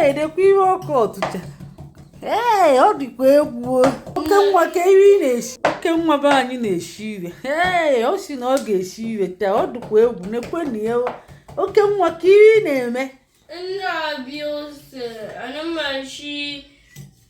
Ee, nekwa ihe ọkụ ọtụcha. Ee, ọ dịkwa egwu o. Oke nwa, ka ihe ị na-esi? Oke nwa be anyị na-esi iwe. Ee, ọ sị na ọ ga-esi iwe taa. Ọ dịkwa egwu. Nekwenụ ya o. Oke nwa, ka ihe ị na-eme? M na-abịa ose, ana m esi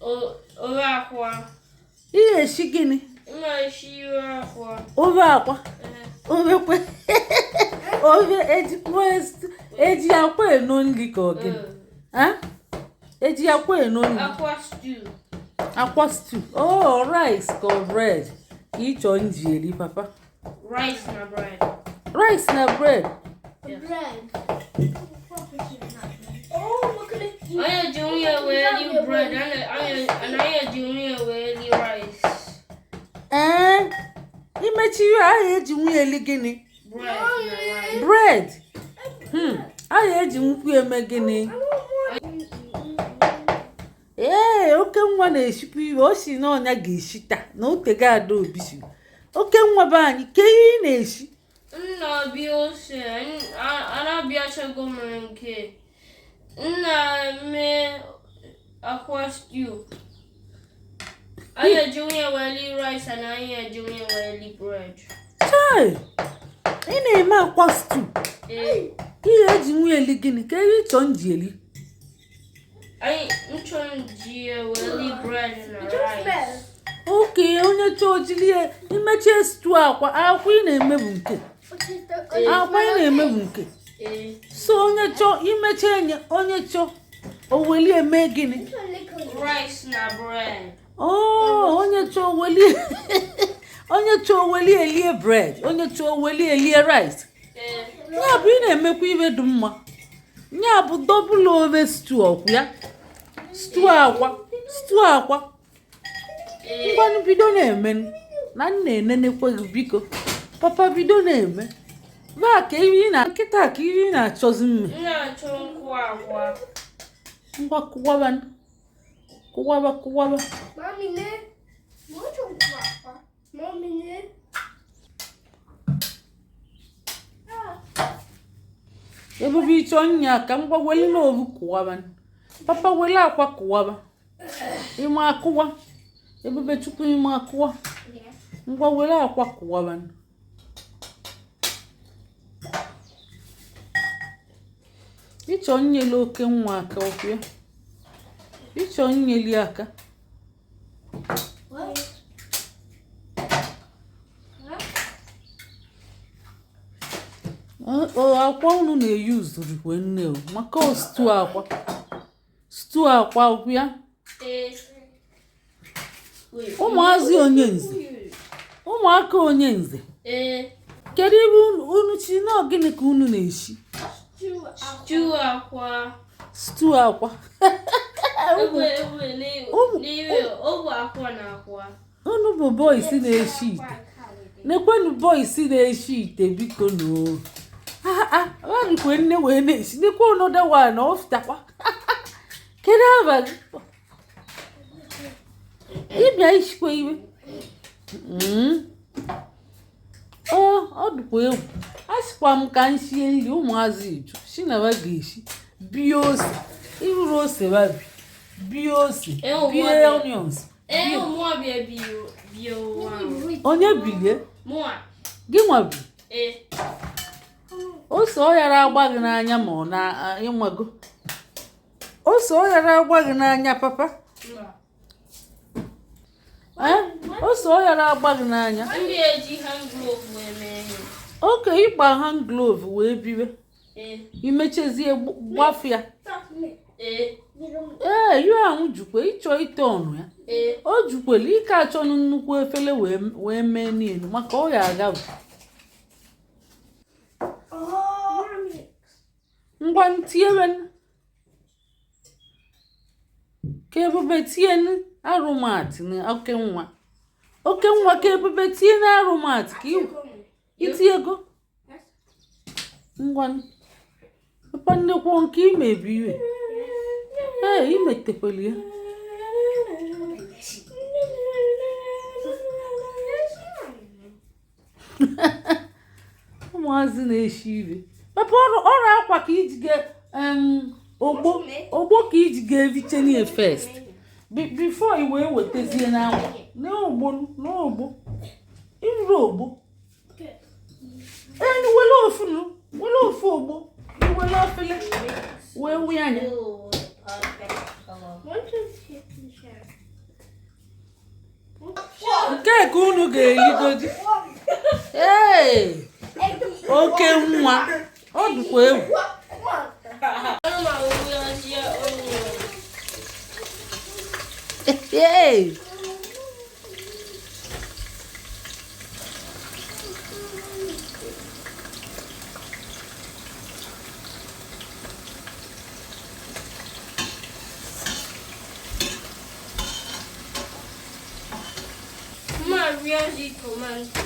ofe akwa. Ị na-esi gịnị? M na-esi ofe akwa. Ofe akwa? Ofekwe ofe ejikwa eji akwa eno nri ka ọ gịnị? Eji akwa eno nri? Akwa stew. Akwa stew. Oh, rice ka ọ bread ka ị chọọ nji eri, papa? Rice na bread. Rice na bread. Bread. Anyị ji nwunye wee ri bread, anyị ji nwunye wee ri rice. Ee, imechi ihe ahụ, eji nwunye eli gịnị? Bread na rice. Bread. Ahụ eji nkwụ eme gịnị? Ee, oke nwa na-eshikwa ihe. O si na ọnya ga-esi taa na otego ada obi si. Oke nwa be anyị, ke ihe ị na-esi? M na-abịa ose, ana-abịachago m nke. M na-eme akwa stew. Anyị eji nwunye wee ri rice na anyị eji nwunye wee ri bread. Chai! Ị na-eme akwa stew? Ee. Ihe eji nwunye eli gịnị? Ka ihe ịchọ nji eli? Anyị nchọ ji ya wee ri bread na rice. Oke, onye chọọ jiri ya imechie stew akwa. Akwa ị na-eme bụ nke akwa ị na-eme bụ nke Ee. So onye chọọ imechie nye, onye chọọ o weli eme gịnị? Rice na bread. Oh, onye chọọ weli, onye chọọ weli elie bread, onye chọọ weli elie rice. Ee. Ya bụ ị na-emekwa ibe dị mma. Ya bụ double ofe stew ọkwụ ya, stew akwa, stew akwa. Ee. Ngwanụ, bido na-eme na nna enenekwe gị. Biko papa, bido na-eme baa ka ihe ị na nkịta, ka ihe ị na-achọzi mme. M na-achọ nkwụ akwa. Ngwa, kụwaba, kụwaba, kụwaba. Mami, ne? Moto akwa. Mami, ne? Ebube, ịchọ nya ka ngwa weli n'ovu kụwaba. Papa, wele akwa kụwaba. Ịma akụwa? Ebube Chukwu, ịma akụwa? Ngwa, were akwa kụwaba. Ịchọ nyelu oke nwa aka ọkụ ya, ịchọ nyeli aka. What? Ọ akwa unu na-eyuzuru nne o, maka ọ stew akwa, stew akwa ọkụ ya. Ee. Wait. Ụmụazị onye nze, ụmụaka onye nze. Ee. Kedu ebe unu chi na gịnị ka unu na-esi? Stew akwa. Stew akwa. Ewe ewe n'iwe ọ bụ akwa na akwa. Unu bụ boys na-eshi ite. Nekwenu boys na-eshi ite, biko no. Ọ nne wee na-esi. Nekwe onoda wa na ọfụtakwa. Kedu abalị ịbịa isikwa iwe? Ọ dịkwa egwu. A sịkwa m ka m sie nri, ụmụazị ju si na ha ga-esi bie ose. Ịhụrụ ose ha bi bie ose, bie onions. Ee, mụa bịa bie ụwa. Onye bilie? Mụa. Gị nwa bi? Ee. Ose ọ ghara agba gị n'anya ma ọ na ịnwago ose ọ ghara agba gị n'anya, papa? Mba. Eh? Ose ọ ghara agba gị n'anya? M ga-eji hand glove wee mee ihe. Oke, ịgba hand glove wee biwe? Ee. Imechezie gbafu ya? Ee. Ee, ihe ahụ jukwe ịchọ ite ọnụ ya. Ee. O jukwere ike achọnụ nnukwu efere wee mee n'elu maka ọ ya agabu. Oh. Ngwa, ntinyere ka Ebube tinye aromat na oke nwa, oke nwa, ka Ebube tinye na aromat ka itinyego. Ngwa, papa nnekwu nke imebi iwe. Ee, imetekwala ya. Ụmụazị na-eshi ibe. Papa, ọrụ ọrụ akwa ka iji ga Ogbo ogbo ka iji ga-eviche nie first before i wee wetazie n'akwa n'ogbo n'ogbo ịrụrụ ogbo enyi were ofu nụ were ofu ogbo iwere ofele wee wụnye anya. Nke ka unu ga-erigodi. Ee, oke nwa, ọ dịkwa egwu. Ee. Mma rịọzi tomato.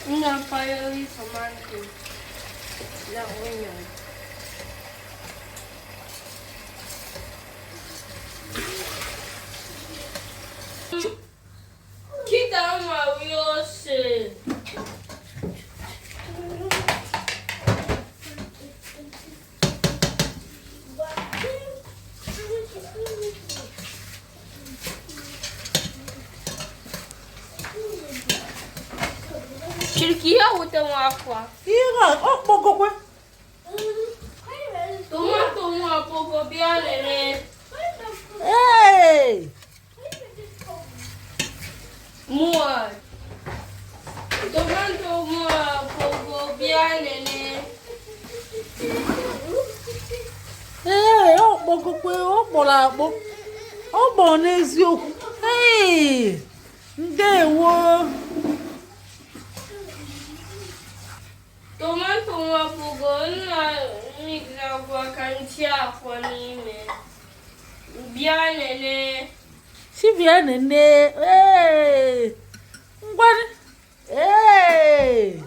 M na-apayori tomato na onion. Kịta mma rie ose. Chiriki ya weta nwa akwa. Ihe a ọ kpọgokwe. Tomato nwa akpọgo, bịa lele. Ee. Mụa. Tomato mụa akpọgo, bịa lele. Ee, ọ kpọgokwe, ọ kpọrọ akpọ. Ọ kpọrọ n'eziokwu. Ee, ndewo. Tomato nwa akpọgo, nna mix agwa ka nti akwa n'ime. Bịa lele. Chibia nene. Ee, ngwanụ. Ee,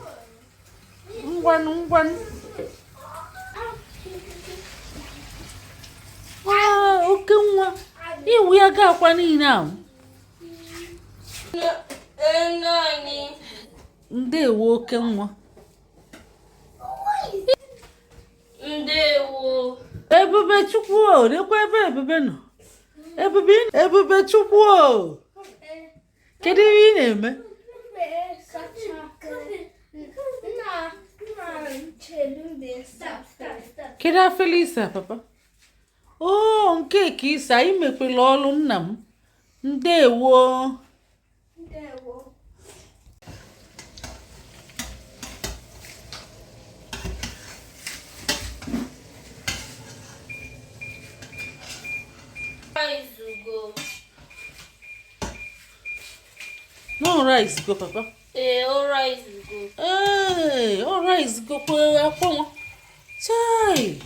ngwanụ ngwanụ. Waa, oke nwa, iwu ya ga akwa niile ahụ. Nne anyị. Ndewo, oke nwa. Ndewo. Ebube Chukwu o, lekwa ebe Ebube nọ. Ebube, Ebube Chukwu o, kedu ihe ị na-eme? Kedu afele isa, papa? O nke ka isa imekwela ọrụ nna m. Ndewo. Ndewo. Izugo. No rice go, papa? Ee, ụra izugo. Ee, ọ rice gokwe akwa nwa. Chai,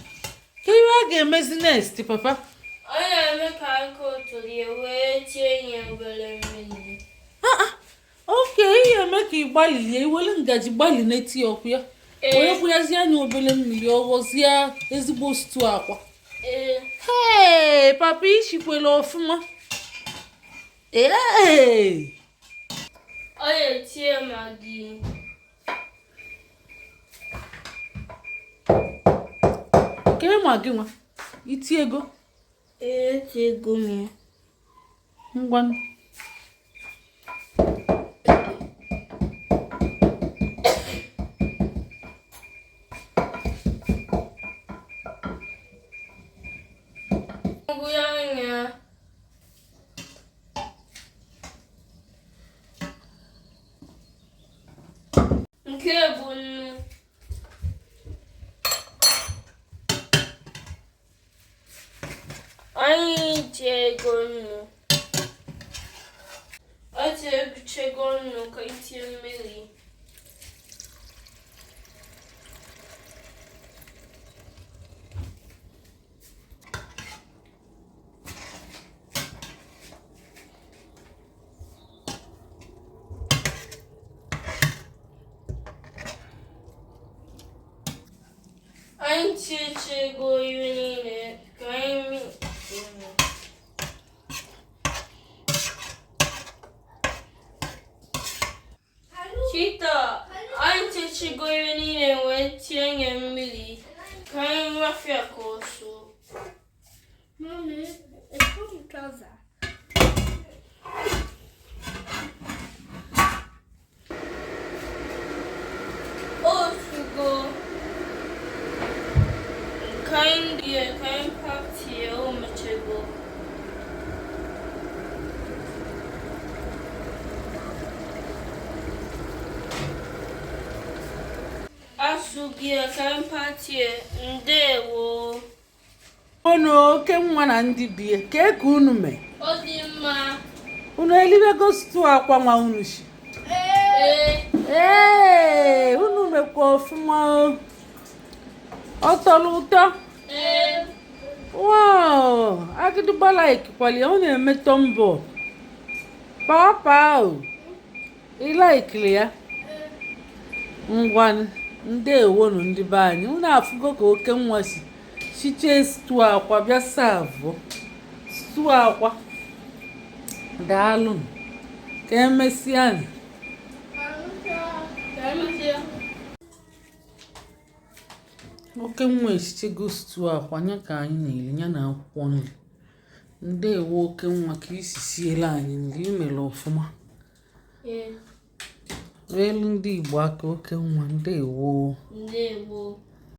ka ihe a ga-emezi next, papa? Ọ na-eme ka aka otolie wee tie ya obere mmiri. Oke ihe eme ka ị gbalịlie iwere ngaji gbalineti ọkụ ya wee kwụnyezie anya obere mmiri, ọ ghọzie ezigbo stew akwa. Ee. Hey, papa, ishikwela ọfụma. Ee. Ọ na-etinye Maggi. Kee ma gị nwa iti ego? Ee, etiego m ya. Ngwanụ. Ngwụ anya. Nke bụ nnu. Anyị ji ego nnu. Ọ chego nnu ka itinye mmiri. Anyị Anyị tiechego ihe niile ka anyị Chita, anyị tiechego ihe niile wee tinye mmiri ka anyị rafịa ka ọ sụọ. Mommy, it's from trouser. Osugo ka anyị ka anyị patie o mechego. Asụghị ya ka anyị patie. Ndewo. Unu oke nwa na ndị bie kee ka unu mee? Ọ dị mma. Unu elibego stew akwa nwa unu shi? Ee. Ee, unu mekwa ọfụma o. Ọ tọrọ ụtọ? Ee. Wow, agịdịgba like ya, ọ na-eme tọmbọ papa o. Ị laikiri ya? Ngwanụ, ndewonu ndị be anyị. Unu afụgo ka oke nwa si shichee stew akwa bịa savụ stew akwa. Daalụnụ, ka emesịanụ. Ka emesịa. Oke nwa esichego stew akwa nya ka anyị na-eri ya na akwụkwọ nri. Ndewo oke nwa, ka isi siela anyị nri, imere ọfụma. Ee. Elu ndị Igbo aka, oke nwa, ndewo. Ndewo.